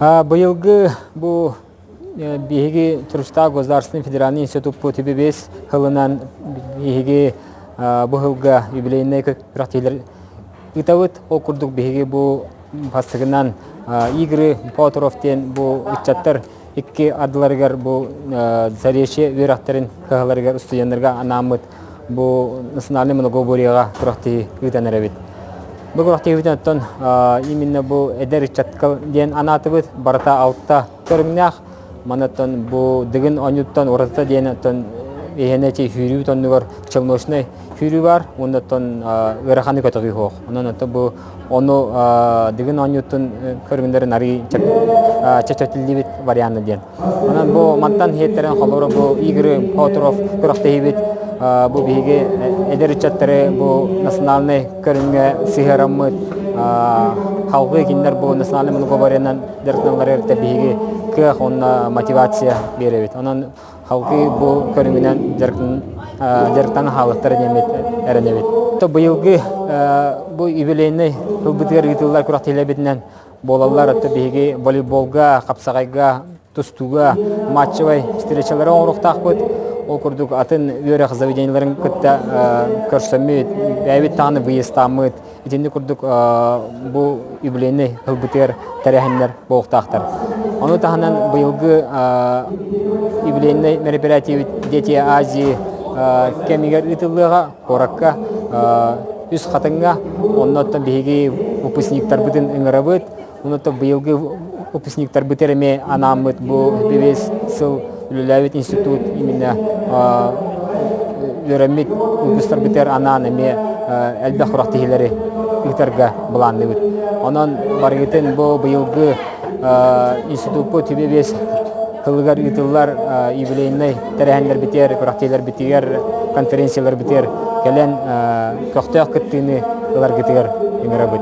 Быйылгы бу биһиги Турустаах государственный федеральный институппут үбүбүс сылынан биһиги бу сылга юбилейнай күрэхтэһиилэр ыытабыт. Ол курдук биһиги бу бастакынан Игры Поторов диэн бу ыччаттар икки ардыларыгар бу Заречье үөрэхтэрин кыһаларыгар студеннарга анааммыт бу национальный многоборьеҕа күрэхтэһии ыытан эрэбит. Бу күрэхтэһиибитин оттон именно бу эдэр ыччатка диэн анаатыбыт барыта алта көрүҥнээх. Манаттан бу Дыгын оонньууттан уратыта диэн оттон эһэнэ эти сүүрүү оннугар челночный сүүрүү бар уонна оттон ыараханы көтөҕүү суох. Онон оттон бу ону Дыгын оонньууттун көрүҥнэрин арыы чэпчэтиллибит варианна диэн. Онон бу мантан иһиттэрин холобура бу Игорь Хоторов күрэхтэһиибит бу биһиги эдэр ыччаттары бу национальнай көрүҥҥэ сыһыараммыт халгыы кинилэр бу национальный многоборьенан дьарыктаналларыгар биһиги кыах уонна мотивация биэрэбит. Онон халгыы бу көрүҥүнэн дьарыктана хаалыахтара диэммит эрэнэбит. Быйылгы бу юбилейный ылбытыгар ыытыллар күрэхтэһиилэрбитинэн буолаллар. Оттон биһиги волейболга, хапсаҕайга, тустууга матчевай встречалары оҥоруохтаахпыт. Ол курдук атын үөрэх заведениеларын кытта көрсөммүт, бэйэбит даҕаны выездтааммыт. Итинник курдук бу юбилейный ылбытыгар тэрээһиннэр буолуохтаахтар. Ону таһынан быйылгы юбилейный мероприятиебит Дети Азии кэмигэр ыытыллыаҕа куоракка Үс Хатыҥҥа. Оннуттан биһиги выпускниктарбытын ыҥырабыт. Онуттан быйылгы выпускниктарбытыгар эмиэ анааммыт бу бэс сыл үлэлээбит институт именно үөрэммит выпустарбытыгар анаан эмиэ элбэх күрэхтэһиилэри ыытарга былаанныыбыт. Онон барыгытын бу быйылгы институппут 25 сылыгар ыытыллар юбилейнай тэрээһиннэрбитигэр, күрэхтэһиилэрбитигэр, конференцияларбытыгар кэлэн көхтөөх кыттыыны ыларгытыгар ыҥырабыт.